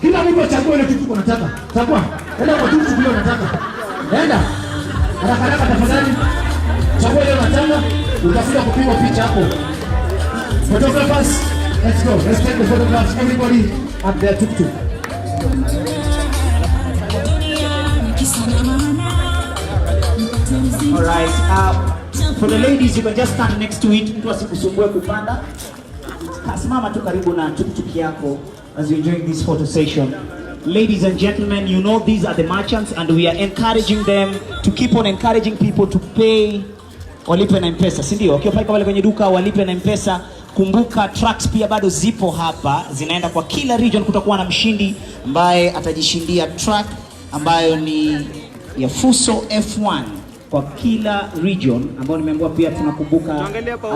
[SPEAKER 1] Kila mtu achague ile tuktuk unataka. Chagua. Enda kwa tuktuk ile unataka. Enda. Haraka haraka tafadhali. Chagua ile unataka. Utakuja kupigwa picha hapo. Photographers, let's go. Let's take the photographs. Everybody at their tuk-tuk.
[SPEAKER 7] All right. For the ladies, you can just stand next to it. Mtu asikusumbue kupanda. Simama tu karibu na tuktuk yako as you're enjoying this photo session. Ladies and gentlemen, you know these are the merchants and we are encouraging them to keep on encouraging people to pay, walipe na M-Pesa, si ndio? Wakiwa pale kwenye duka walipe na M-Pesa. Kumbuka trucks pia bado zipo hapa, zinaenda kwa kila region. Kutakuwa na mshindi ambaye atajishindia truck ambayo ni ya Fuso F1 kwa kila region, ambayo nimeambiwa pia tunakumbuka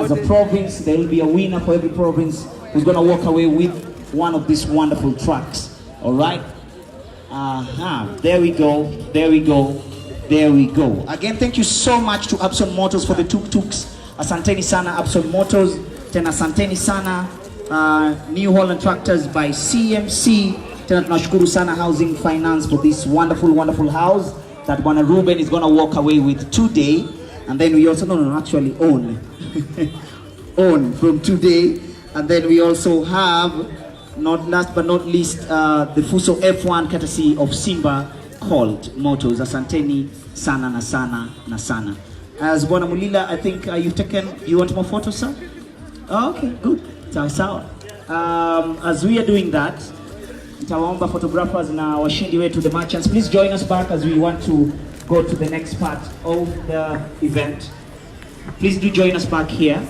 [SPEAKER 7] as a province there will be a winner for every province who's gonna walk away with one of these wonderful trucks. All right? Aha, there we go, there we go, there we go. Again, thank you so much to Abson Motors for the tuk-tuks. Asanteni sana Abson Motors. Tena asanteni sana New Holland Tractors by CMC. Tena tunashukuru sana Housing Finance for this wonderful, wonderful house that Bwana Ruben is gonna walk away with today. And then we also, no, no, actually own. Own from today. And then we also have, not last but not least, the Fuso F1 courtesy of Simba Colt Motors. Asanteni sana na sana na sana. As Bwana Mulila, I think you've taken, you want more photos, sir? Oh, okay, good. Sawa sawa. As we are doing that, nitawaomba photographers na washindi wetu, the merchants, please join us back as we want to go to the next part of the event. Please do join us back here.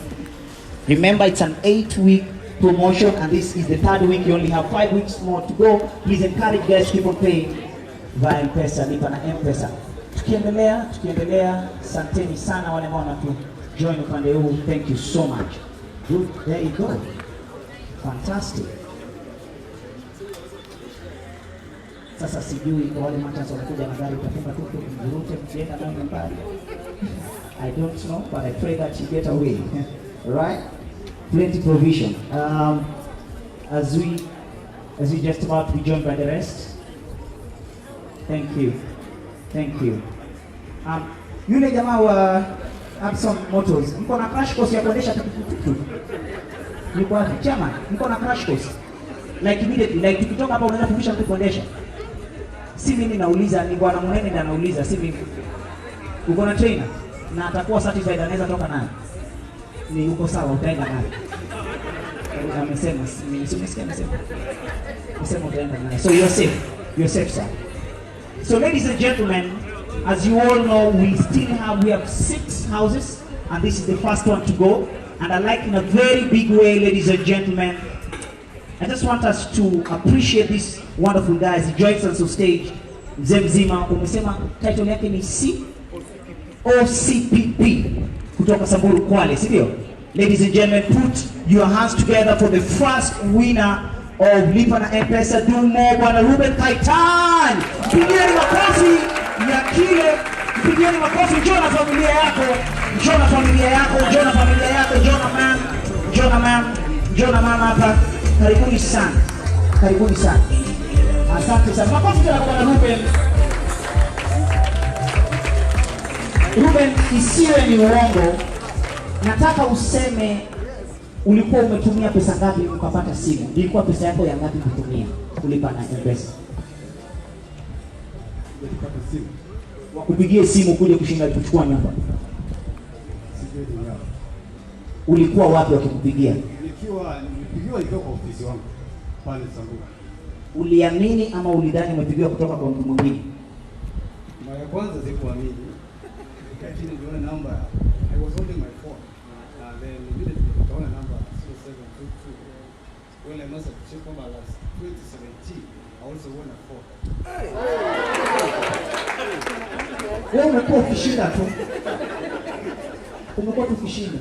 [SPEAKER 7] Remember, it's an 8-week promotion and this is the 3rd week. You only have 5 weeks more to go. Please encourage guys, keep on paying via M-Pesa, lipa na M-Pesa. Tukiendelea, tukiendelea, asanteni sana wale ambao wanatu join upande huu. Thank you so much. Good, there you go. Fantastic. Sasa sijui kwa wale merchants wanakuja na gari, utafunga tu mvurute mkienda nayo nyumbani. I don't know, but I pray that you get away. Right? Plenty provision. As we just about to be joined by the rest. Thank you. Thank you. Yule jamaa wa Abson Motors, mko na crash course ya kuendesha tuktuk? Niko wapi? Chama, mko na crash course? Like immediately, like tukitoka hapa unaweza kufundisha mtu kuendesha? Si mimi nauliza, ni bwana Munene ndiye anauliza, si mimi. Uko na trainer na atakuwa certified, anaweza toka naye. Ni uko sawa, utaenda naye. Amesema, si mimi, si umesikia amesema? Amesema utaenda naye. So you're safe. You're safe, sir. So ladies and gentlemen, as you all know, we have 6 houses, and this is the first one to go. And I like in a very big way, ladies and gentlemen, I just want us to appreciate these wonderful guys. He joins us on stage. Mzee mzima, umesema title yake ni C OCPP kutoka Samburu Kwale, si ndio? Ladies and gentlemen, put your hands together for the first winner of Lipa na M-Pesa Do More, Bwana Ruben Kaitan. Pigieni makofi ya kile, pigieni makofi. Njoo na familia yako, njoo na familia yako, njoo na familia yako, njoo na mama, njoo na mama, njoo na mama hapa. Karibuni sana, karibuni sana, asante sana. Makofi tena kwa Bwana Ruben. Ruben, isiwe ni uongo, nataka useme ulikuwa umetumia pesa ngapi ukapata simu? Ilikuwa pesa yako ya ngapi kutumia kulipa na M-Pesa?
[SPEAKER 4] Nilipata simu.
[SPEAKER 7] Wakupigie simu kuja kushinda kuchukua nyumba.
[SPEAKER 4] Sijui ni ngapi.
[SPEAKER 7] Ulikuwa wapi wakikupigia?
[SPEAKER 4] Nilipigiwa nikiwa kwa ofisi wangu pale Samburu.
[SPEAKER 7] Uliamini ama ulidhani umepigiwa kutoka kwa mtu mwingine?
[SPEAKER 4] Mara ya kwanza sikuamini, lakini niliona namba, I was holding my phone. And then immediately nikaona namba 0722. Well, I must have checked kwamba last 2017 I also won a phone.
[SPEAKER 7] Wewe umekuwa ukishinda tu. Umekuwa tu ukishinda.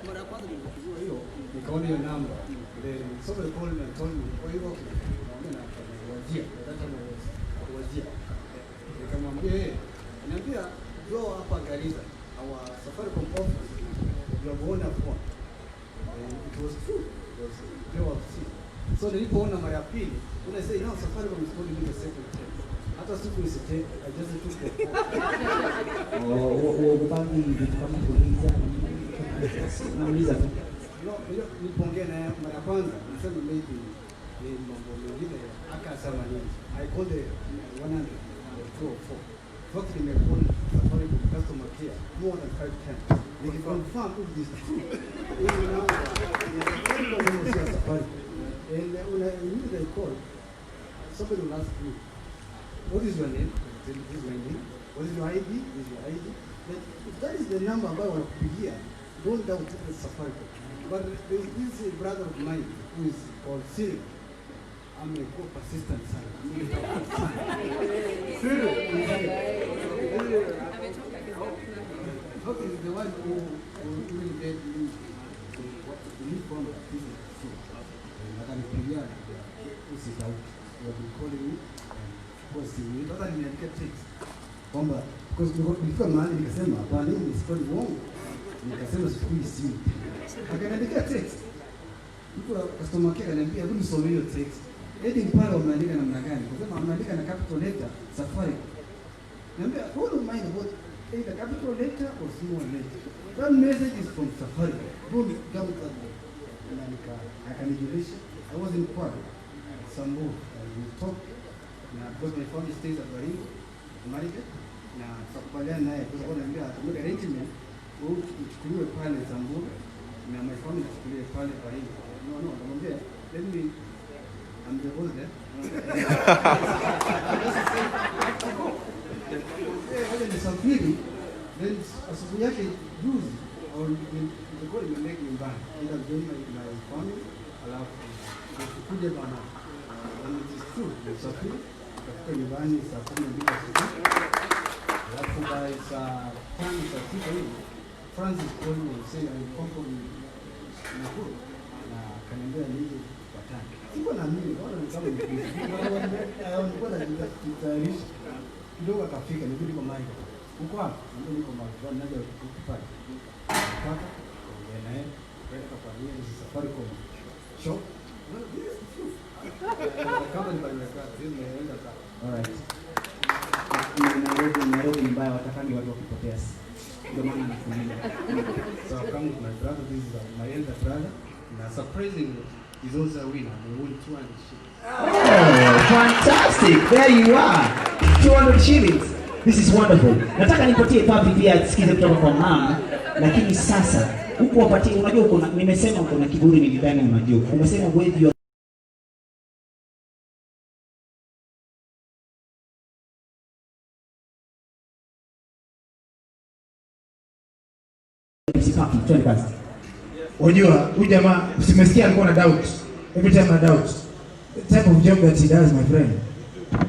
[SPEAKER 4] Mara ya kwanza nilipigiwa hiyo, nikaona hiyo namba. Then somebody called me and told me, where you working? Nikamwambia nafanya Wajir. At that time I was Wajir. Nikamwambia yeye, ananiambia go hapa Garissa, our Safaricom office, you have won a phone. And it was true. It was pure of sea. So nilipoona mara ya pili, when I say now Safaricom is calling me the second time. Hata siku isite, I just took the phone.
[SPEAKER 7] Uogopangi vitu kama kuuliza? Nauliza tu.
[SPEAKER 4] No, nilipoongea naye mara ya kwanza, nilisema maybe ni mambo mengine, akasema nini. I called the 100 or 204. In fact, nimecall Safaricom customer care more than 5 times. Nikiconfirm if this is true. Hii namba ya Safaricom ama sio ya Safaricom. And when I immediately I call, somebody will ask me, what is your name? I tell you, this is my name. What is your ID? This is your ID. But if that is the number ambayo wanakupigia, don't doubt it is Safaricom. But there is this brother of mine who is called Cyril. Amekuwa persistent sana. Cyril is here. Okay, he's the one who really made me to believe kwamba this is true. Akanipigia usidoubt. You have been calling me and kwa simu. Hata nimeandika text kwamba because nilifika mahali nikasema hapana, hii ni story uongo. Nikasema sichukui simu. Akaniandikia text. Mtu wa customer care akaniambia hebu nisomee hiyo text. Heading pale umeandika namna gani? Akasema ameandika na capital letter Safaricom. Niambia don't mind about either capital letter or small letter. That message is from Safaricom. Don't doubt that. Na akanijulisha. I was in Kwale, Samburu, and we talked. Na because my family stays at Baringo, Marigat, na tukakubaliana naye kwa sababu ananiambia make arrangement wewe uchukuliwe pale Samburu na my family ichukuliwe pale Baringo. No, no, nikamwambia let me, I'm the boss there. Wacha nisafiri, then asubuhi yake juzi au nilikuwa nimemake nyumbani, ila join my family, alafu kuja bana. And it is true, nilisafiri nikafika nyumbani saa 12 asubuhi, alafu by saa 5 saa 6 hivi Francis called me and said I will come from Nakuru, na akaniambia nije tupatane. Sikuwa naamini, naona ni kama nilikuwa najitayarisha kidogo, akafika, nirudi kwa Michael. Uko wapi? Niambia niko mahali fulani, naja pale. Nikapata, kaongea naye, kaenda kwa nia hizi Safaricom shop. No, this is true. The company by my car, this is my elder brother.
[SPEAKER 2] Alright. Nairobi, Nairobi ni mbaya, watakangi watu wakipotea. Ndio maana anakuuliza.
[SPEAKER 4] So I've come with my brother. This is my elder brother. And surprisingly, he's also a winner. He won 200 shillings.
[SPEAKER 7] Oh, fantastic. There you are. 200 shillings. This is wonderful. Nataka nipatie papi pia asikize kutoka kwa mama, lakini sasa huku wapatie, unajua uko na, nimesema uko na kiburi, nilidhani unajua. Umesema with your MC Papi, twende kazi.
[SPEAKER 1] Unajua huyu jamaa usimesikia alikuwa na doubt. Every time na doubt. The type of job that he does, my friend.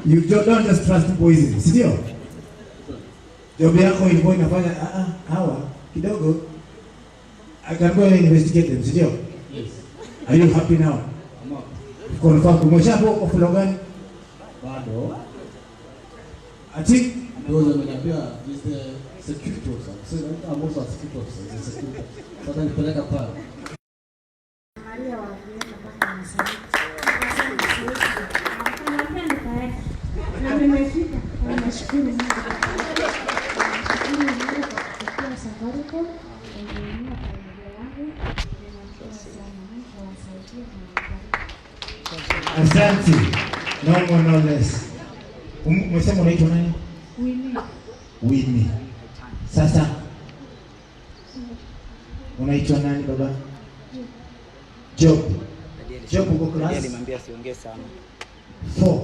[SPEAKER 1] You don't just trust people easily, si ndio? Job yako ilikuwa inafanya hawa kidogo, I can go and investigate them, si ndio?
[SPEAKER 4] Yes.
[SPEAKER 1] Are you happy now?
[SPEAKER 4] I'm up.
[SPEAKER 1] Confirm umeshapo kwa floor gani?
[SPEAKER 4] Bado.
[SPEAKER 1] Ati
[SPEAKER 4] Because ameniambia he's the security officer. So I'm also a security officer. He's a security officer. Sasa nipeleka pale.
[SPEAKER 10] Maria wa kuleta mpaka Mashariki. Akasema siwezi. Akaniambia nikaenda. Na nimefika. Na nashukuru Mungu. Nashukuru Mungu kwa kupitia Safaricom wameinua familia yangu. Ninamshukuru sana. Mungu awasaidie na awabariki.
[SPEAKER 1] Asante. No more no less. Umesema unaitwa nani?
[SPEAKER 10] Winnie.
[SPEAKER 1] Winnie. Sasa unaitwa nani baba? Job. Job uko class
[SPEAKER 2] Alimwambia asiongee sana.
[SPEAKER 1] 4.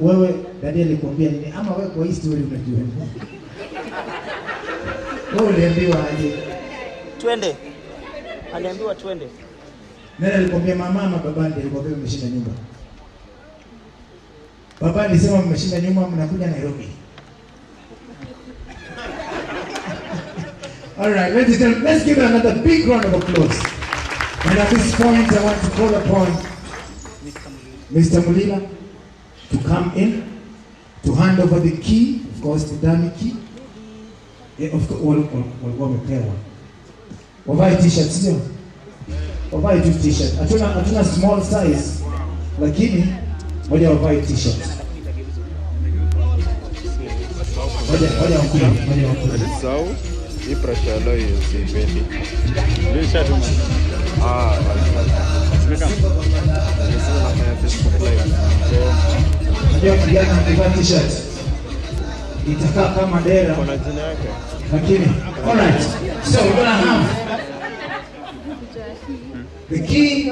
[SPEAKER 1] Wewe dadi alikwambia nini? Ama wewe kwa hii story unajua nini? Wewe uliambiwa aje?
[SPEAKER 2] Twende. Aliambiwa twende.
[SPEAKER 1] Nani alikwambia, mama ama baba ndiye alikwambia mmeshinda nyumba? Baba alisema mmeshinda nyumba, mnakuja Nairobi. All right, ladies and gentlemen, let's give it another big round of applause. And at this point, I want to call upon Mr. Mulila to come in, to hand over the key, of course, the dummy key. Yeah, of course, walikuwa wamepewa. Wavae t-shirt, sio? Wavae tu t-shirt. Hatuna small size, lakini moja wavae t-shirt. Moja wakule, moja wakule.
[SPEAKER 5] Sau, hii pressure ya leo siipendi. Ah, nimesema nafanya Facebook live. So,
[SPEAKER 1] Unajua kijana akivaa t-shirt itakaa kama dera.
[SPEAKER 5] Kuna jina yake.
[SPEAKER 1] Lakini, all right. So we're gonna have the key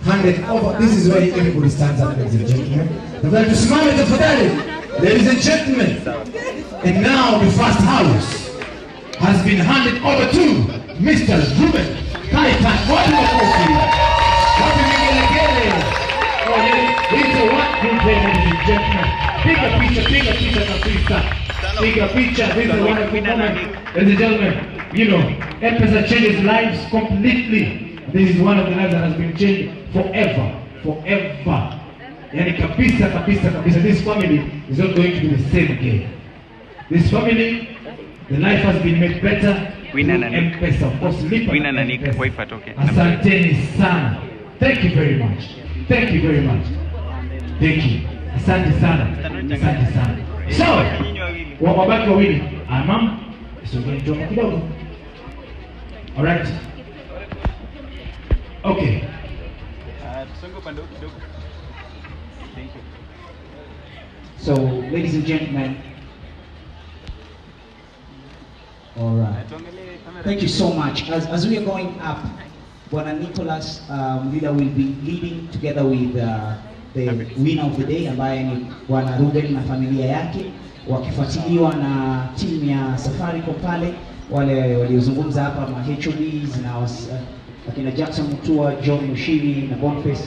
[SPEAKER 1] handed over. This is where everybody stands up, ladies and gentlemen. Tafadhali tusimame tafadhali. Ladies and gentlemen. And now the first house has been handed over to Mr. Ruben Kaitan. Wapi makofi? Wapi vigelegele? Oh, yeah. It's a wonderful day, ladies and gentlemen. Piga picha, piga picha kabisa. Piga picha. This is a wonderful moment. Ladies and gentlemen, you know, M-Pesa changes lives completely. This is one of the lives that has been changed forever. Forever. Yani kabisa, kabisa, kabisa. This family is not going to be the same again. This family, the life has been made better
[SPEAKER 11] Winner
[SPEAKER 1] through
[SPEAKER 11] na Nick.
[SPEAKER 1] M-Pesa. Of course, lipa
[SPEAKER 11] Winner
[SPEAKER 1] na
[SPEAKER 11] na Nick,
[SPEAKER 1] M-Pesa.
[SPEAKER 11] wife atoke.
[SPEAKER 1] Asanteni sana. Thank you very much. Thank you very much. Thank you. Asante sana. Asante sana. So, wabaki wawili. Ma'am, sogeni tu hapa kidogo. All right. Okay.
[SPEAKER 11] Tusonge upande huu kidogo. Thank you.
[SPEAKER 7] So, ladies and gentlemen, all right.
[SPEAKER 11] Tuangalie kamera.
[SPEAKER 7] Thank you so much. As we are going up, Bwana Nicholas Mulila will be leading together with the winner of the day ambaye ni Bwana Ruben na familia yake, wakifuatiliwa na timu ya Safaricom pale, wale waliozungumza hapa ma HODs na akina Jackson Mutua, John Mushiri na Boniface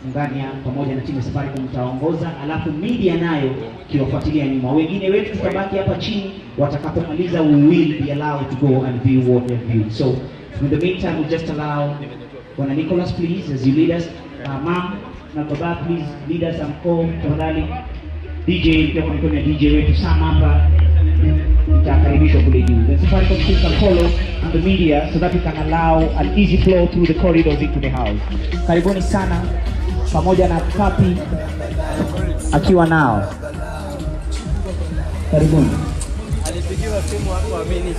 [SPEAKER 7] Mungania pamoja na timu ya Safaricom mtaongoza, alafu media nayo kiwafuatilia nyuma. Wengine wetu tutabaki hapa chini, watakapomaliza we will be allowed to go and view what they viewed. So in the meantime we'll just allow Bwana Nicholas, please, as you lead us. Ma'am na baba, please lead us. Anko, tafadhali. DJ pia kwa mikono ya DJ wetu Sam hapa itakaribishwa kule juu. The Safaricom team can follow and the media so that we can allow an easy flow through the corridors into the house. Karibuni sana pamoja na Papi. akiwa nao. Karibuni.
[SPEAKER 12] Alipigiwa simu hakuamini.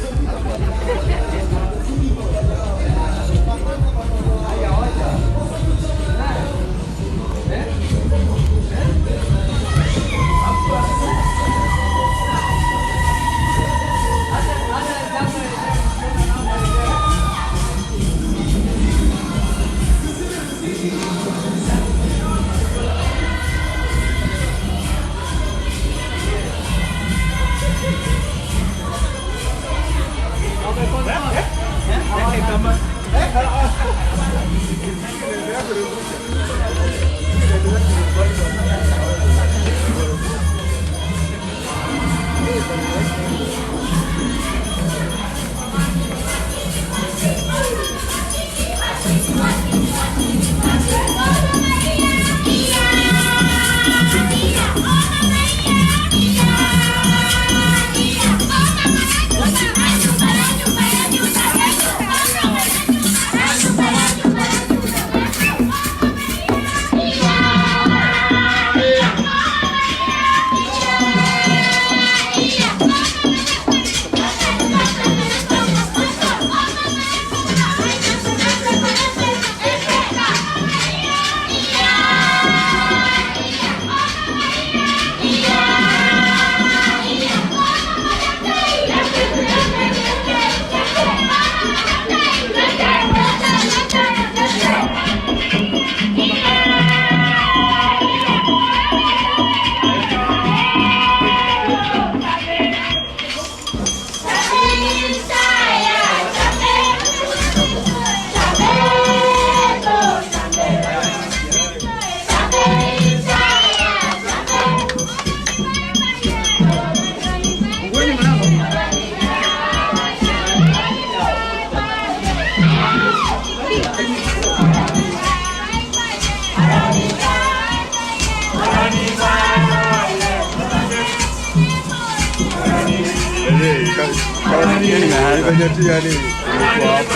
[SPEAKER 5] Venye tu yani ilikuwa hapo.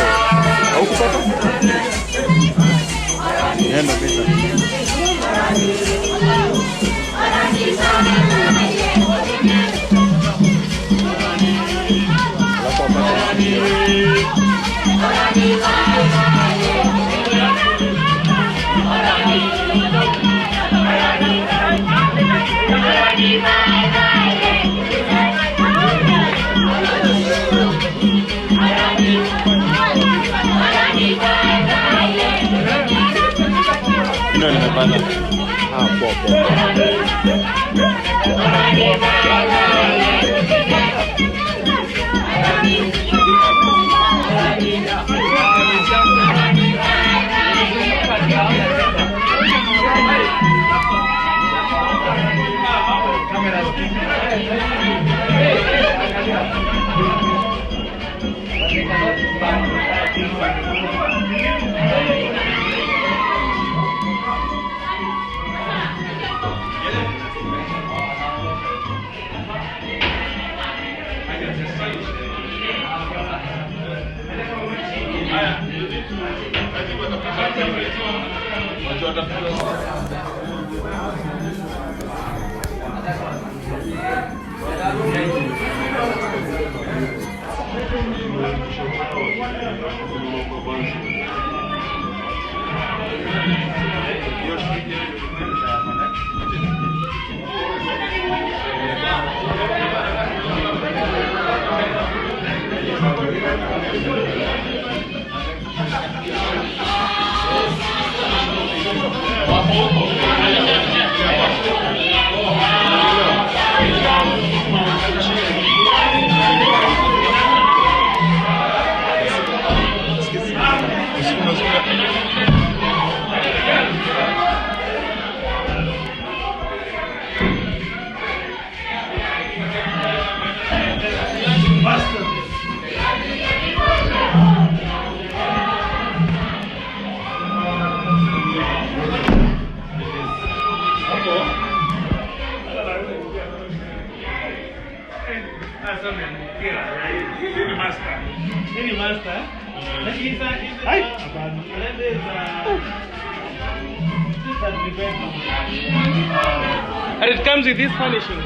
[SPEAKER 5] Haukupata? Nenda pita. Alafu apate. Ndio nimepata. Ah, poa poa.
[SPEAKER 6] And it comes with this furnishing.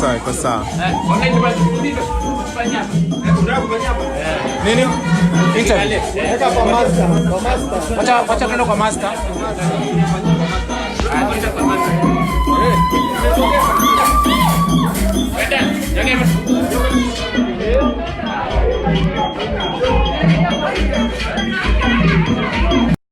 [SPEAKER 5] Sawa, iko sawa. Nini? Interview. Wacha wacha tuende kwa master.